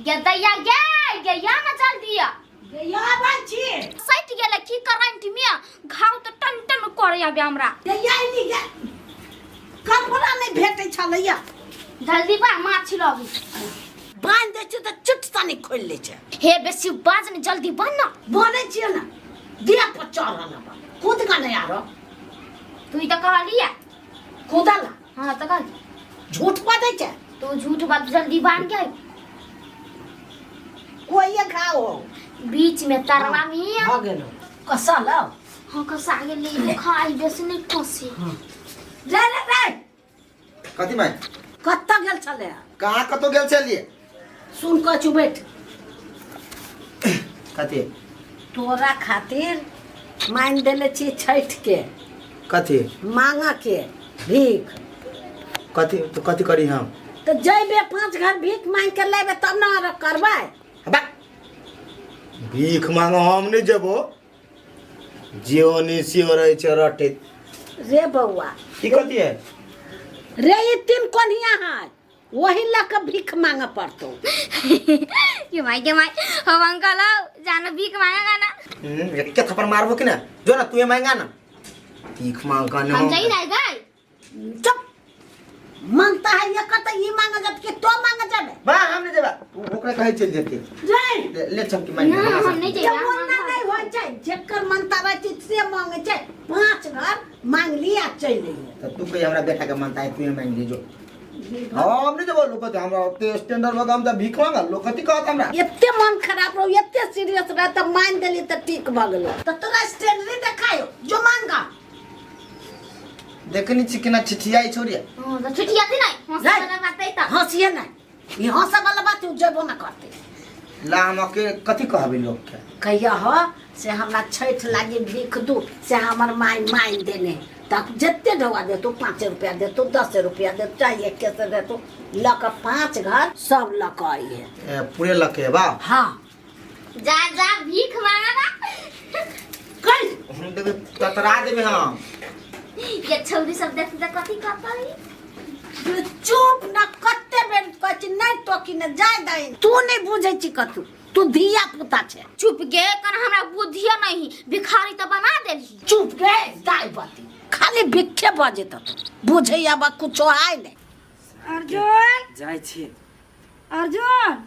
गे दैया गे गे या ना जल्दी या गैया आबै छी। सटि गेलै की करंट में घाव तऽ टन टन करे आबे हमरा। गैया एली गे, कपड़ा नहि भेटै छलैया। जल्दी बा माछ लगी। बान्हि दै छियै तऽ चुट सनी खोलि लै छै। हे बेसी बाज ने, जल्दी बन ना। बनै छियै ने, देह पर चढ़ल हब, कूद कऽ नहि आरो। तू ई तऽ कहलिया। कूदल। हाँ तऽ कहली। झूठ बजै छै। तू झूठ बात, जल्दी बांध के। कोई घाव हो बीच में तरवा में। भऽ गेलो, कसल। हाँ, कसा गेली, खाई बेसी नहीं कसी। रे रे रे। कथी माय? कतऽ गेल छलै? कहाँ कतौ गेल छलियै। सुन कऽ चुप बैठ। कथी? तोरा खातिर मानि देले छी छठि के। कथी? मांगऽ के भीख। कथी तो कथी करी हम? तऽ जैबे पाँच घर भीख मांगि के लेबे तब ने आरो करबै। बा, भीख मांगो हम नहीं जेबो, जियो नहीं सियो रहे छै रटैत। रे बौआ। ई कथी है? रे, ई तीन कोनिया है, वही लऽ कऽ भीख मांगऽ पड़तौ। के माई के माई, हम अंकल आओ जानो भीख मांगेगा ना। एके थप्पड़ मारबो कि ना, जो ना तू मांगा ना भीख मांग का। हम जाई ना गाय। चुप, मांगता है ये कहता ई मांगे जब कि तो मांगे जाबे। बा, हम नहीं जेबा, तू ओकरा कहे चल जेती। रे। ले, ले चमकी मांग। ना, हम नहीं जे जाइए। ओना नहि होइ छै, जेकर मनता रहै छै से मांगे छै। पाँच घर मांग ली आ चलि अइहे। तो तू कही हमरा बेटा के मानता है, तू मांग ली जो, हम नहीं जेबो। लोग हमरा ओते स्टैंडर्ड में हम त भीख मांगल, लोग कथी कहत हमरा? एते मन खराब रहो, एते सीरियस रह, तऽ मान देली तऽ ठीक भऽ गेलो। तऽ तोरा स्टैंडरी देखायो जो मांगा। देखनी छी केना छिछियाई छोड़िया। हाँ तो छुट्टी आती नहीं हंसे नहीं। वाला बात है तो। हंसिए नहि, ई हंसे वाला बात उ जेबो ना करते। ला, हम अके कथी कहबे लोग के? कहिया हो से हमरा छठि लागी भीख दू, से हमर माय मानि देने। तऽ जते ढौआ देतौ, 5 रुपया देतौ, 10 रुपया देतौ, चाहे एके से देतौ, लऽ कऽ पाँच घर सब लऽ कऽ अइहे। ए, पूरे लके बा। हाँ। जा जा, भीख मांगा। कल हम देखे ततरा देबे हम। ये छौरी सब देख देख कथी कहता है? चुप न, कते बेर कहै छी नहि टोकी ने, जाय दही। तू नहि बुझै छी कतू, तू धिया पुता छै। चुप गे, कन हमरा बुद्धि नहीं, भिखारी तो बना देली। चुप गे दाइ बती, खाली भिखे बजे तो बुझै आब कुछो आय नहि। अर्जुन। जाइ छी। अर्जुन,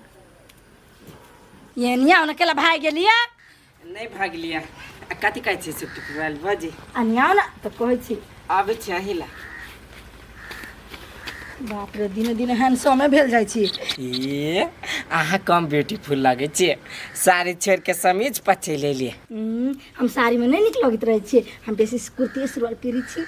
ये निया ओने केला भाग गेलिया? नहि भागलियै। आ कथी कहै छी सुट्टी वाली भौजी? अनिया ने तऽ कहै छी। आबै छी अहीं ला। बाप रे, दिने दिने हैंडसमे भेल जाइ छी। ए, अहाँ कम ब्यूटीफुल लगै छियै, साड़ी छोड़ि के समीज पर चलि एलियै। हम साड़ीमे नहि नीक लगैत रहै छियै, हम बेसी कुर्ती सलवार पहिरै छी।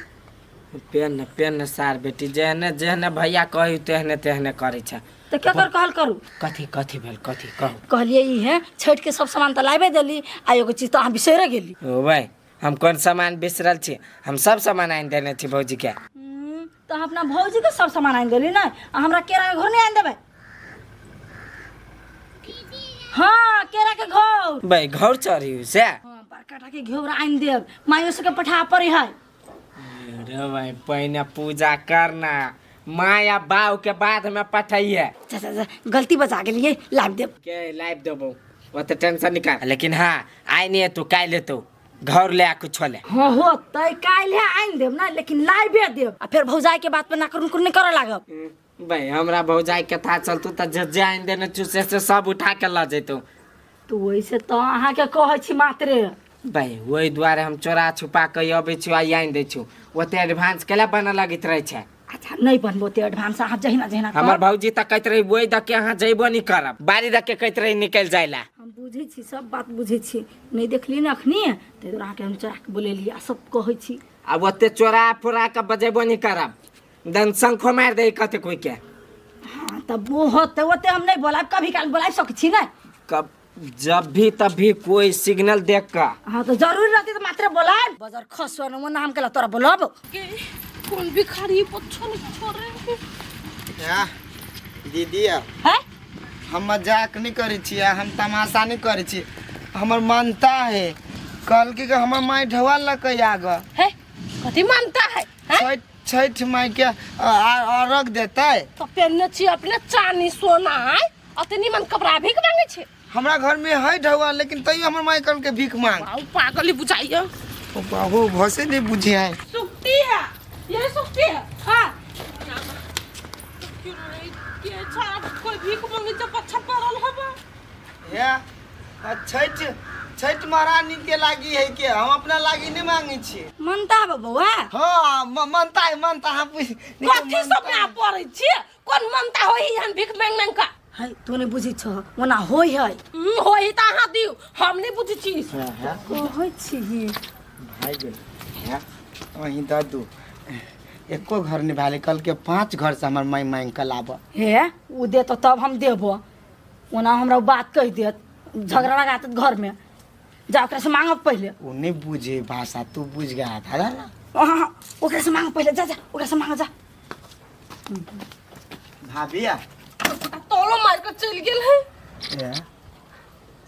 पेन ने पेन ने सार बेटी, जेहने जेहने भैया कही तेहने तेहने करै छै। तऽ केकर कहल करू? कथी कथी भेल, कथी कहू? कहलियै ई है, छठिके सब सामान तऽ लाबे देली आ एगो चीज तऽ अहाँ बिसरि गेली। ओ भाई, हम कोन सामान बिसरल छी? हम सब सामान आनि देने छी भौजी के। तऽ अहाँ अपना भौजीके सब सामान आनि देली ने, आ हमरा केराके घौर नहि आनि देबै? हाँ, केराके घौर। भाई, घौर चढ़ी से? हाँ, बड़का टाके घेवर आनि देब, माइयो सबके पठा पड़े है। अरे भाई, पहिने पूजा करना, माँ या बाऊ के बाद में पठाइए। जा जा जा, गलती बचा गेलियै, लाबि देब। के लाइव देबो, ओते टेंशन निकाल। लेकिन हाँ, आइ नहीं तू, काल्हि एतौ घर ले आ कुछो ले। हाँ हो तै काल्हि आनि देब ने, लेकिन लाइबे देब आ फेर भौजाई के बात पर नाकर नुकुर नहि करऽ लागब। भाई, हमरा भौजाई के था चलतू तऽ जे जे आनि देने छु से सब उठा के लऽ जैतौ। तऽ ओहिसँ तऽ अहाँके कहै छी मात्रे। भाई, ओहि दुआरे हम चोरा छुपा के अबै छी आ आनि दै छु। ओते एडवांस केला बनऽ लगैत रहै छै? अच्छा, नहि बनबो ओते एडवांस, अहाँ जहिना जहिना हमर कहब। भौजी तऽ कहैत रही ओहि दऽ के अहाँ जैबो नहि करब, बाड़ी दऽ के कहैत रही निकलि जाय ला। हम बुझै छी, सब बात बुझै छी। नहि देखलियै ने अखनी, ताहि दुआरे अहाँके हम चोरा के बोलेलियै आ सब कहै छी। आब ओते चोरा फोरा के बजेबो नहि करब, दन शंखो मारि दै कते कोई के। हाँ, तब वो होते ओते हम नहीं बोलाब, कभी काल बोला सकै छी ने। कब जब भी तब भी कोई सिग्नल देख कऽ। हाँ, तो जरूरी रहती तो मात्र बोलाब, बजर खसो न नाम के तोरा बोलब। कोन भिखारी पछो नहीं छोड़े। या, दीदी। है। हम मजाक नहीं करै छी, हम तमाशा नहीं करै छी। हमर मानता है कहलकै कि हमर माय ढवा लकै आग। है, कथी मानता है, हैं? छठ छठ माय के अर्घ देतै। तो पहनने छी अपने चांदी सोना है। अते निमन कपड़ा भीख मांगे छे। हमरा घर में है ढौआ, लेकिन तैयो हमर माई कहलकै भीख मांग। बाऊ पागल ही बुझाइयो। ओ बाबू भसे नहीं बुझे है। सुक्ति है, ये सुक्ति है। हां क्यों रे के छा कोई भीख मांगे जब अच्छा पड़ल हबा। हे आ छठ छठ महारानी के लागी है के हम अपना लागी नहीं मांगे छी। मनता है बौआ? हाँ, मनता है, मनता हम पूछ। कथी सब ना पड़ै छी, कोन मनता होई हम भीख मांग मांग का? है तू नहीं बुझै छह, ओना होई है। होई त अहाँ दियौ, हम नहीं बुझै छी। कहै छी भाई गेल है वहीं दादू एको घर नहीं भाले, कल के 5 घर से हमर माई मांग के लाब। हे उ दे तो तब हम देबो, ओना हमरा बात कह देत, झगड़ा लगा देत घर में। जा ओकरा से मांगब पहले। उ नहीं बुझे भाषा, तू बुझ गया था ना। हाँ ओकरा से मांग पहले, जा जा ओकरा से मांग जा। भाभिया तोलो मार के चल गेल है।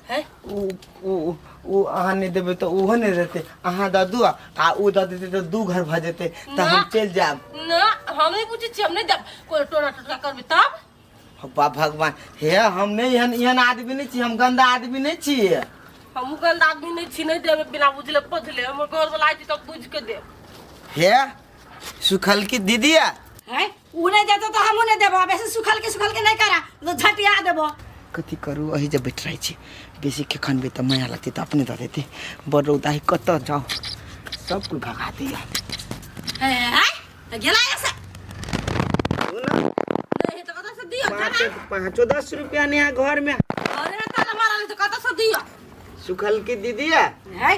है उ उ उ अहाँ नहीं देबे तो उहो नहीं देते, अहाँ दादू आ उ दऽ देते तो 2 घर भऽ जेते, तऽ हम चलि जायब। ना हम नहीं बुझै छी, हम नहीं देब, कोई टोना टोटका करबे तब। बा भगवान, हे हम नहीं एहन एहन आदमी नहीं छी, हम गंदा आदमी नहीं छी। हमहूँ गंदा आदमी नहीं छी, नहीं देबे बिना बुझले पझले, हमर घर वाला आइ तब बुझ के देब। हे सुखल की दीदी है है उ नहीं देतो तो हमहूँ नहीं देबो, बेसी सुखल के नहीं करा तो झटिया देबो। कथी करू, अही जब बैठ रहे छी, बेसी के खनबे तऽ माया लगतै तऽ अपने दऽ देतै। बड़ रौदा है, कतऽ जाउ, सब कोई भगा दैया। है तऽ गेला ऐसे। नहीं तो कतऽ से दियौ? 5-10 रुपया नहीं है घर में। अरे ताला मारल तो कतऽ से दियौ? सुखल की दीदी है है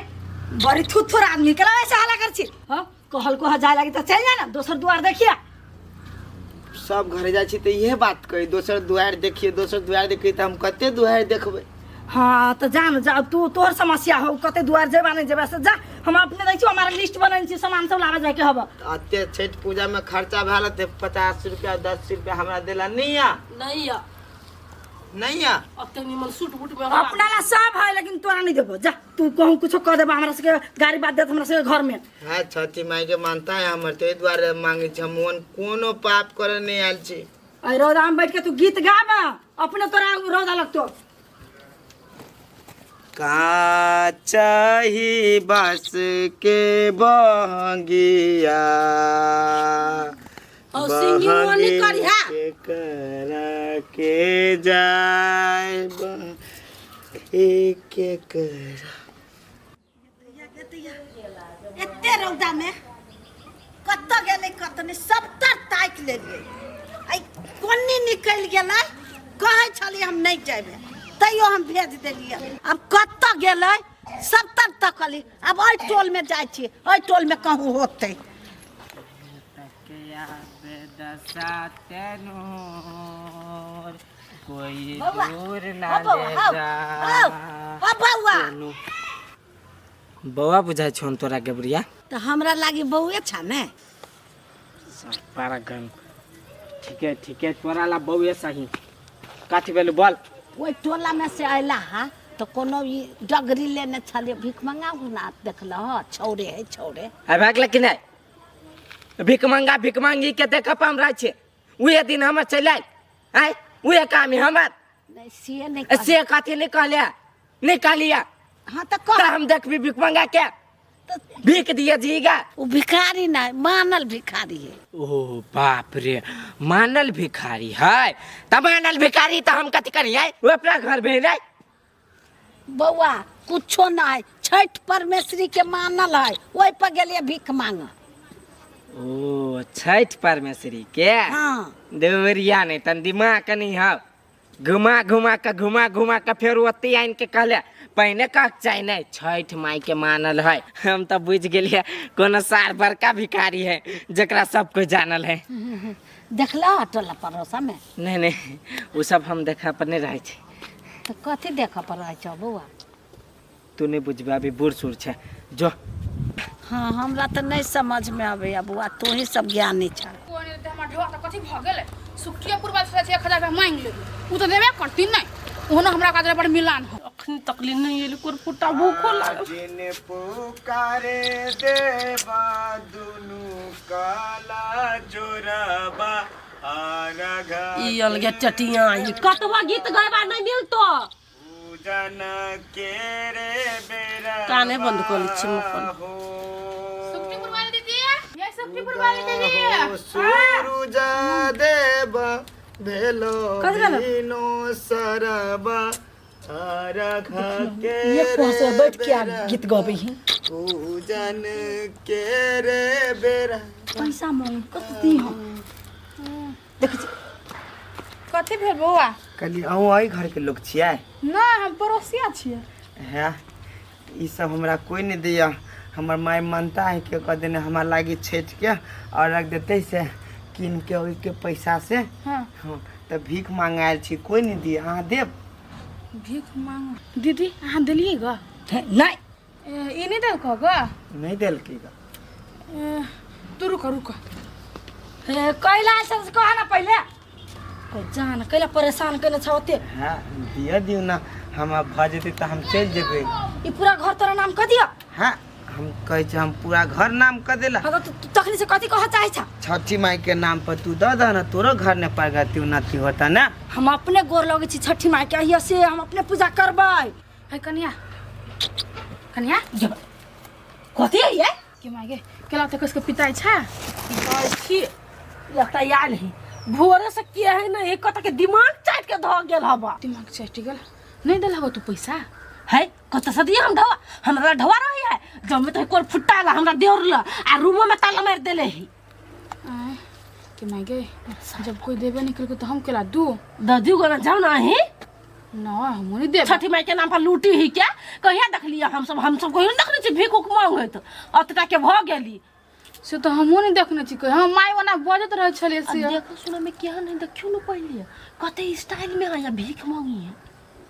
बड़ी थुथुर आदमी केला ऐसे हल्ला कर छी। हां कहल को जाय लागी तऽ चल जा ना दोसर दुआर देखिया। सब घरे जाइ छी तऽ इहे बात कही, दोसर दुआर देखिए, दोसर दुआर देखिए, तऽ हम कते दुआर देखबै? हाँ तो जा न जा, तू तोहर समस्या हो, कते दुआर जेबा नहीं जेबा से जा, हम अपने दै छी, हमारा लिस्ट बनल छी, सामान सब लाबे जाके हब। अते छठ पूजा में खर्चा भेल होतै 50 रुपया 10 रुपया हमरा देला नहीं या? नहीं या। नहीं या? अते निमन सूट बूट में अपना ला सब है, लेकिन तोरा नहीं देबो। जा तू कहूँ कुछो कह देबा हमरा सबके, गाड़ी बात देत हमरा सबके घर में। हाँ छठी माई के मानता है हमर, तो द्वारे मांगे छी, हम ओन कोनो पाप करे नहीं आयल छी। अरे रौदा में बैठ के तू गीत गाब, अपने तोरा रौदा लगतो। काचही बस के बहंगिया और सिंगिंग वो नहीं करी है। के करा के जाए एक एक एते रौदा में कतऽ गेलै कतऽ नहि, सबटा ताकि लेलियै। आइ कोनी निकलि गेलै, कहै छलियै हम नहि जेबै, तैयो हम भेज देलियै। आब कतऽ गेलै सबटा तकली। आब एहि टोलमे जाइ छी, एहि टोलमे कहूँ होतै। कोई बौआ, दूर ना हौ बौआ, ले हौ, जा। हौ, हौ बौआ। बौआ बुझाइ छौ तोरा गबरिया? तऽ हमरा लागी बौए छ ने। पारा गन ठीके ठीके, तोरा ला बौए सही। कथी भेल बोल? ओहि टोलामे से अयला हा तऽ कोनो ई डगरी लेने छलियै, भीख मंगाउ ना, देखलह छौरे है छौरे। आ भागल कि नहि? भीख मंगा भीख मांगी के देख पर हम रहै छियै, उहे दिन हमर चलि आयल आँय, उहे काम है हमर। नहि से नहि से कथी नहि कहलियै? नहि कहलियै? हाँ तऽ तऽ कह। हम देखबी भीख मंगा के भीख दिए जीगा। ओ भिखारी नहि, मानल भिखारी है। ओ बाप रे, मानल भिखारी है तऽ मानल भिखारी तऽ हम कथी करियै? ओ अपना घर भेल है। बौआ कुछो नहि, छठि परमेश्वरी के मानल है, ओहि पर गेलियै भीख मांगऽ। ओ छठि परमेश्वरी के? हाँ। देवरिया नहीं तन दिमाग कनी हौ, घुमा घुमा के घुमा घुमा के फेर ओते आनि के कहले पहिने कह चाही नहीं छठि माई के मानल है। हम तऽ बुझि गेलियै कोनो सार बड़का भिखारी है जकरा सब कोई जानल है। देखलह टोला पड़ोसा में? नहीं नहीं, ओ सब हम देखा पर नहीं रहै छी। तऽ कथी देखऽ पर रहै छौ बौआ? तू नहीं बुझबे, अभी बूढ़ सूढ़ छै जो। हाँ हमरा तऽ नहि समझमे अबैया बौआ, तोही सब ज्ञानी छ। कोन एते हमर ढोआ तऽ कथी भऽ गेलै? सुखिया पुरबा से 1000 रुपया मांगि लेबै, उ तऽ देबे करती नहि, ओहनो हमरा काज बड़ मिलान हो। अखन तकली नहीं एली, कुरपुटा भूखो लागल। जिन पुकारे देवा दुनु काला जोराबा ई अलगे चटिया ई कतबा गीत गयबा नहीं मिलतो। काने बंद कर लै छी हम अपन। सुखटीपुर वाली दीदी, ये सुखटीपुर वाली दीदी। सूरुज देव भेलो कथी भेलो? बिनो सरबा अरघ के एक पहुँचे बैठ के आ गीत गबै ही। पूजन के रे बेरा। पैसा मांग कत दी हम देखै छी। कथी भेल बौआ? कहली अहूँ एहि घर के लोग छियै? नहि, हम पड़ोसिया छियै। है ई सब हमरा कोई नहीं दिया, हमर माय मानता है के कह देने हमरा लागी छठि के और रख देते से कीन के ओहि के पैसा से। हाँ। हाँ तऽ भीख मांगायल छी, कोई नहीं दिया, अहाँ देब? भीख मांग दीदी, अहाँ देलियै ग? हे, नहि। ए, ई नहि देलकौ ग? नहीं देलकै ग। ए, तू रुक रुक। हे, कैला ऐसा से कह ना पहिले, कोई जान कैला परेशान केने छ ओते। हाँ दिया दियौ ना, हमरा भऽ जेतै तऽ हम चलि जेबै। ई पूरा घर तोरा नाम कह दिया? हाँ हम कहै छी हम पूरा घर नाम कऽ देला। हाँ, तऽ तू तखनी से कथी कह चाहै छ? छठी माई के नाम पर तू दऽ दह ना, तोरो घर ने प्रगति उन्नति होता ना। हम अपने गोर लगै छी छठी माई के, अहिया से हम अपने पूजा करबै। है कनिया, कनिया कथी है ये? के माय गे, केला तऽ कसके पिताइ छै? कहै छी लगता आयल है भोरे से के है ना, एक कत के दिमाग चाट के धऽ गेल हबा। दिमाग चाटि गेल? नहि देलहौ तू पैसा? है कत से दिए हम ढवा, हमरा ढवा रही है जब में तो कोर फुट्टा ला हमरा देवर ला आ रूमो में ताला मार देले है। आय के माय गे, जब कोई देबे नहीं केलकै तऽ हम केला दू? दऽ दियौ ना, जाउ ना अहीं। ना, हमहूँ नहि देब। छठी माई के नाम पर लूटी ही क्या? कहिया देखलियै हमसब? हमसब कहियो नहीं देखने छी भीख उख मांगैत, अतटा के भऽ गेली। से तऽ हमहूँ नहि देखने छी कहियो, हम माय ओना बजैत रहै छलियै से। देखो सुनो में क्या नहीं देखियो न पहिले कते स्टाइल में आया भीख मांगी है।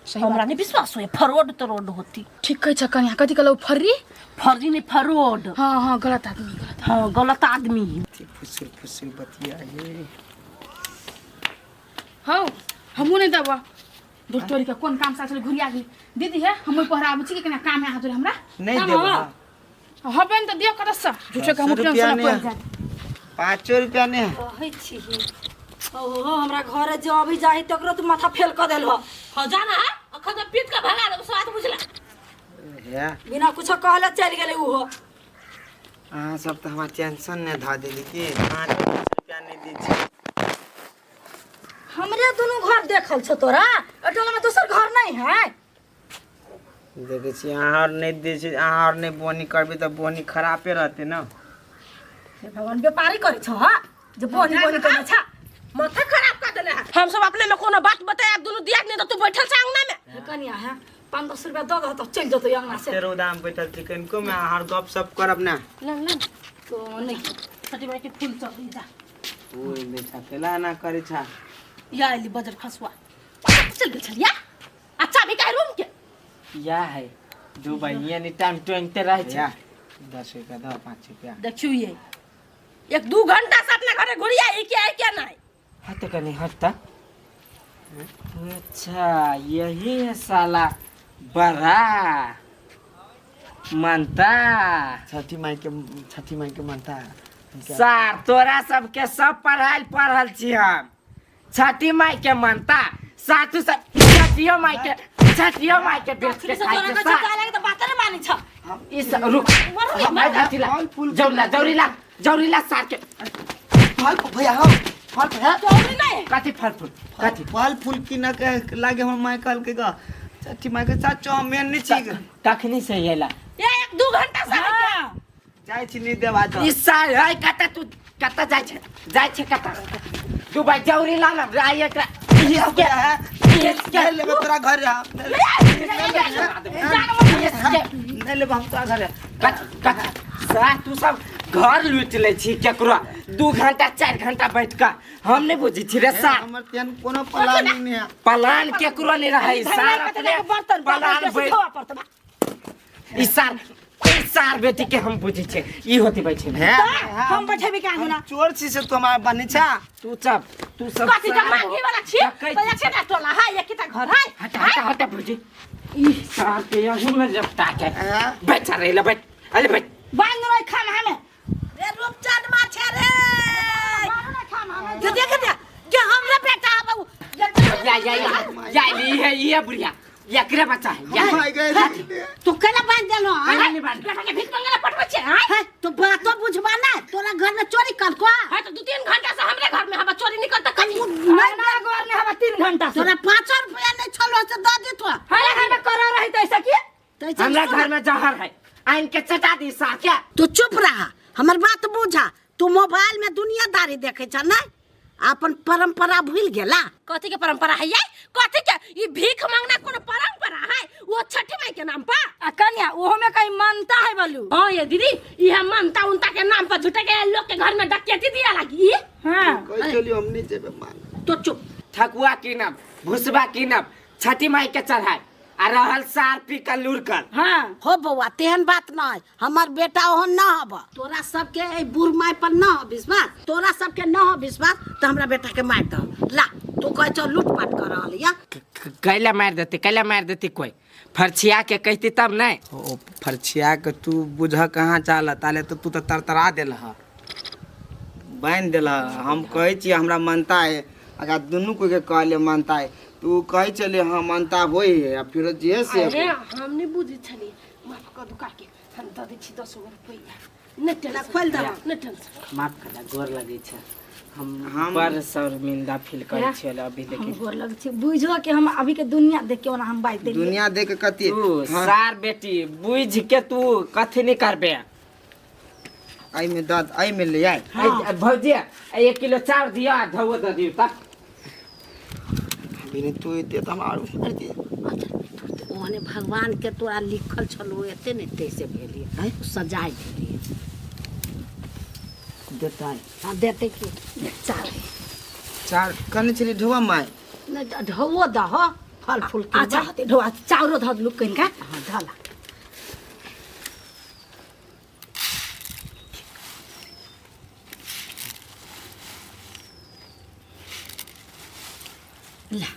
सही। हमरा नहीं विश्वास होए, फरोड तरोड होती। ठीक कहै छ कनिया। कथी कहलौ, फर्री? फर्जी नहीं, फरोड। हाँ हाँ, गलत आदमी, गलत। हाँ, गलत आदमी है। फुसुर फुसुर बतिया हे। हौ, हमहूँ नहि देबऽ। दूर तोरी के कोन काम से घुरिया गेली दीदी। है हम ओहि पहरा आबै छी कि कनिया काम है अहाँ तोरे हमरा? नहीं देब। हाँ। हबे ने तऽ दियौ कतऽसँ, झूठे के हमहूँ दस रुपया टेंशन नहि पड़ि है। जायत। 5 रुपया नहीं है। कहै छी ओहो, हमरा घरे जे अभी जाही तकरो तू माथा फेल कऽ देलहो। हो जाना है अखन तो पीट के भगा देब, स्वाद बुझला। है बिना कुछो कहले चलि गेलै उहो। अहाँ सब तऽ हमरा टेंशन नहि धऽ देली कि अहाँ तऽ 10 रुपया नहि दै छी। हमरे दुनू घर देखल छौ तोरा? एहि टोला में दोसर घर नहीं है? देखै छी अहाँ आओर नहि दै छी, अहाँ आओर नहि बोनी करबै तऽ बोनी खरापे रहतै ने। हे भगवान, व्यापारी करै छौ हँ जे बोनी बोनी करै छ? माथा खराब कर देले है। हम सब अपने में कोनो बात बताया दुनू दिया नहीं तो तू बैठल छ अंगना में। हे कनिया, है 5-10 रुपया दऽ दह तऽ चलि जेतौ अंगना से। तेरह दाम बैठल छी कनिको में अहाँ गप सप करब ना। लन लन। तो नहीं। छठी माई के फूल चढ़ी जा। ओइ बेटा केला ना करै छा? या अली बजर खसुआ चल गेल छलिया। अच्छा भी काहे रूम के या है दू बहिनी एनी टाइम टोंगते रहै छै। या 10 रुपया दऽ, 5 रुपया। देखियो ये 1-2 घंटा से अपना घरे घुरिया है क्या है क्या नहीं। हट कनी, हट। अच्छा यही है साला बड़ा मानता। छठी माई के, छठी माई के मानता है। सार तोरा सबके सब पढ़ायल पढ़ल छी हम। छठी माई के मानता साथू सब छठियो माई के, छठियो माई के बेच के से खाइ तोरा छै के सार। चिता लागे तऽ बाते नहि मानै छ। ई सब रुक, अथी ला, जौरी ला, जौरी ला, जौरी ला सार के। फल भैया हो, फल भैया। चौरी नहीं। कथी फल फूल कथी? फल फूल किन के लागे हमर माय कहलकै ग छठी माई के चाचो हम मेन नहीं छी। कखनी से येला? ये 1-2 घंटा से है क्या? जाइ छी नहीं देवा तऽ। ई सार है कता, तू कता जाइ छै, जाइ छै कता तू भाई? जौरी ला ना आई एकरा इसके इसके नहीं लेबै तोरा घर नहीं लेबै हम तोरा घर। कथी कथी सार, तू सब घर लूट लै छी केकरो 2 घंटा 4 घंटा बैठ कऽ, हम नहीं बुझै छी रे सार। हमर तेहन कोनो प्लानिंग नहीं है। प्लान केकरो नहीं रहै सार, अपने बर्तन प्लान बैठ धोआ पड़तौ। ई सार, ई सार बेटी के हम बुझै छै, ई होती बैठे है हम बैठेबी का अंगना? चोर छी से तू हमारा बनी छा। तू सब, तू सब कथी का मांगे वाला छी? डकैत। तो एक टोला है, एक घर है। हट हट हट बुझी, ई सार के यही में लपटा के हाँ? बैठ रे, ले बैठ, अरे बैठ। बांध रहे खाम हमें। रे रूपचंद माछे रे, दे देख दे। जा जा जा ये ये बुढ़िया एकरे बच्चा है या माय गए तू केना बांध देलो केना नहीं बांध बेटा के भीख मांगे ला पठबै छै आय है तो बातो बुझबा ना तोरा घर में चोरी कल को है तो 2-3 घंटा से हमरे घर में हवा चोरी निकल त कहीं नहीं ना घर में हवा 3 घंटा से तोरा 5 रुपया नहीं छलो से दे देतो हमारे घर में करो रही तो ऐसा किया तैसे हमरा सुन। घर में जहर है आइन के चटा दी सार क्या तू चुप रहा हमर बात बुझा तू मोबाइल में दुनियादारी देखे छ ना अपन परंपरा भूल गेला कथी के परंपरा है ये कथी के ई भीख मांगना कोनो परंपरा है वो छठी माई के नाम पर आ कन्या ओहो में कहीं मानता है बलू हां ये दीदी यह मानता उनता के नाम पर झूठे के लोग के घर में डकैती दिया लगी हाँ कोई चलियो हम नहीं जेबे मांग तो चुप ठकुआ कीनब भुसबा कीनब छठी माई के चढ़ाए आ रहल सार पी के लुरकल हाँ हो बौआ तेहन बात नहीं हमर बेटा ओहन न हब तोरा सबके ए बूढ़ माय पर न हो विश्वास तोरा सबके न हो विश्वास तो हमरा बेटा के मार दह ला तू कहे छौ लूटपाट कर रहल या कैला मार देती कैला मार देती कोई फरछिया के कहती तब नहीं ओ फरछिया के तू बुझ कहाँ चाल ताले तो तू तो तरतरा देल ह बान्हि देल ह हम कहै छियै हमरा मानता है अगर दुनू कोई के कहले मानता है तू कहै छले हाँ मानता होई है आ फिर जे से अरे हम नहीं बुझै छली माफ कर दू काके हम दऽ दै छी 10 गो रुपैआ नहि टेंशन खोलि दह। नहि टेंशन माफ कर गोर लगे छै हम बड़ शर्मिंदा फील करै छियै अभी हम लेकिन गोर लग छी बुझो कि हम अभी के दुनिया देख के ओना हम बाजि देलियै दुनिया देख के कथी तू हाँ, सार बेटी बुझ के तू कथी नहीं करबे एहिमे दऽ एहिमे ले आय ऐ, भौजी 1 किलो चाउर दियो आ धो दऽ दियो तक बिन तू एते तऽ हम आरू मारि दियै। ओहने भगवान के तोरा लिखल छलो एते ने तैसे भेलिए सजाय भेलिए देतै हाँ देते की चार चार कहने छली ढोआ माय नहीं ढौओ दह फल फूल के अच्छा होते ढोआ चाउरो धऽ देलु कनिका हाँ धला ला